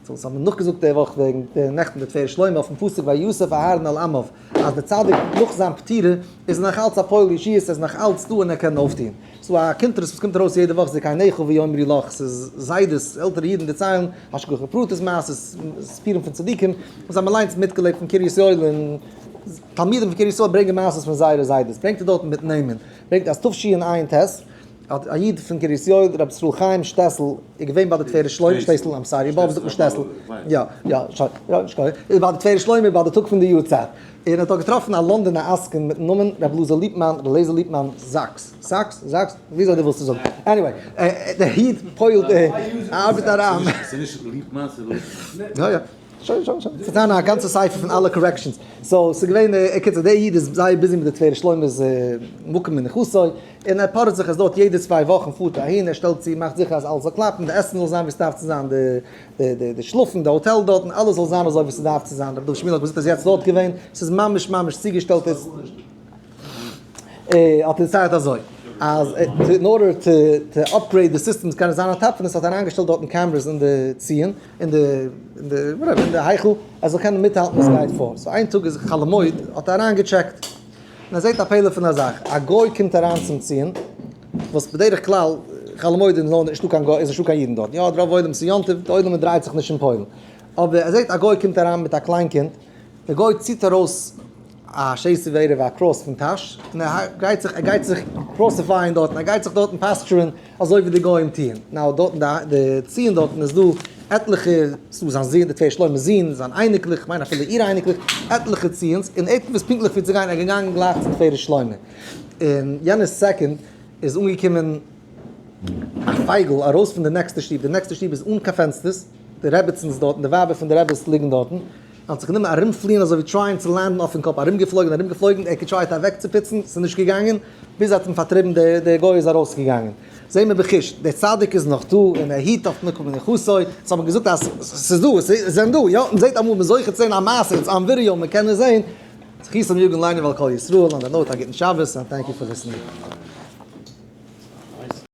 So ס'האט מען נאכגעזאגט די וואך וועגן די נעכטן די תפארת שלמה אויפן פסוק ויוסף אהרן אל עמיו אז די צדיק נאך זיין פטירה איז נאך אלץ א פועל ישועות ער איז נאך אלץ דא און ער קען אויפטוהן. ס'דא א קונטרס וואס קומט ארויס יעדע וואך זקניך ויאמרו לך ס'איז זיידעס עלטערע אידן דערציילן השגחה פרטית מעשות סיפורים פון צדיקים וואס האבן אליינס מיטגעלעבט פון קרית יואל און תלמידים פון קרית יואל ברענגען מעשות פון זייערע זיידעס ברענגט ער דארטן מיט נעמען ברענגט אז תשע"ט האט א איד פון קרית יואל רבי ישראל חיים שטעסל איז געווען ביי די תפארת שלמה, שטעסל, I'm sorry, באבוב זאגט מען שטעסל, יא, יא, שוין, יא, נישט קיין, איז ביי די תפארת שלמה ביי די טאג פון די יארצייט, און האט דארט געטראפן א לאנדאנער עסקן מיטן נאמען רבי אלעזר ליפמאן, רבי אליעזר ליפמאן זאקס, סאקס? זאקס? וויאזוי דו ווילסט עס זאגן, anyway, דער איד פועל'ט, ארבעט אריין. ס'איז נישט ליפמאן, ס'איז ליפמאן. יא יא. שוין שוין שוין, ס'איז זיין א גאנצע ספר פון אלע corrections, so ס'איז געווען, בקיצור דער איד איז זייער busy מיט די תפארת שלמה'ס מקום מנוחתו, און ער פארעט זיך אז דארט יעדע צוויי וואכן פארט ער אהין, ער שטעלט צו, מאכט זיכער אז אלעס זאל קלאפן, די עסן זאל זיין ווי ס'דארף צו זיין, די די די שלאפן, די האטעל דארטן, אלעס זאל זיין אזוי ווי ס'דארף צו זיין, רבי דוד שמיל האט געזאגט אז יעצט דארט געווען, ס'איז ממש ממש צוגעשטעלט איז. האט ער דערציילט אזוי, אז in order to upgrade די systems קען עס זיין א טאפ פון עס האט אריינגעשטעלט דארטן cameras אין די ציון, אין די אין די whatever אין די היכל ער זאל קענען מיטהאלטן וואס גייט פאר, so איין טאג איז חול המועד האט ער אריינגעטשעקט און ער זעט א פלא פון א זאך, א גוי קומט אריין צום ציון, וואס בדרך כלל חול המועד אין לאנדאן איז נישטא קיין גוי איז נישטא קיין אידן דארט, יא רוב עולם ס'איז יום טוב די עולם דרייט זיך נישט אין פוילן, אבער ער זעט א גוי קומט אריין מיט א קליין קינד, די גוי ציט ארויס א שתי וערב א cross פון טאש, און ער גייט זיך ער גייט זיך crucify ען דארטן, ער גייט זיך דארטן posture ען אזוי ווי די גוים טוען. now דארטן די ציון דארטן איז דא עטליכע, ס'דא זיין זון די תפארת שלמה'ס זון, זיין אייניקלעך, כ'מיין אפילו איר אייניקלעך, עטליכע ציון'ס, און ער האט געוואוסט פונקטליך וואו צו גיין, ער איז געגאנגען גלייך צום תפארת שלמה. און יענע סעקונד איז אנגעקומען א פייגל ארויס פון די נעקסטע שטוב, די נעקסטע שטוב איז אן קיין פענסטערס, די רעבעצינס דארטן, די ווייבער פון די רעבעס ליגן דארטן, האט זיך גענומען ארומפליען אזוי ווי trying צו land ן אויפן קאפ, ארומגעפלויגן ארומגעפלויגן, ער האט געטרייט אוועקצופיצן, ס'איז נישט געגאנגען, ביז ער האט אים פארטריבן, דער גוי איז ארויסגעגאנגען. זעהן מיר בחוש, דער צדיק איז נאך דא און ער היט אויף מקום מנוחתו, סאו האט מען געזאגט אז ס'איז דא, עס זענען דא, יא, מען זעהט אמאל, מען זוכה צו זעהן א מעשה, it's on video, מען קען עס זעהן, זכותם יגן עלינו ועל כל ישראל, on that note, א גוטן שבת, and thank you for listening.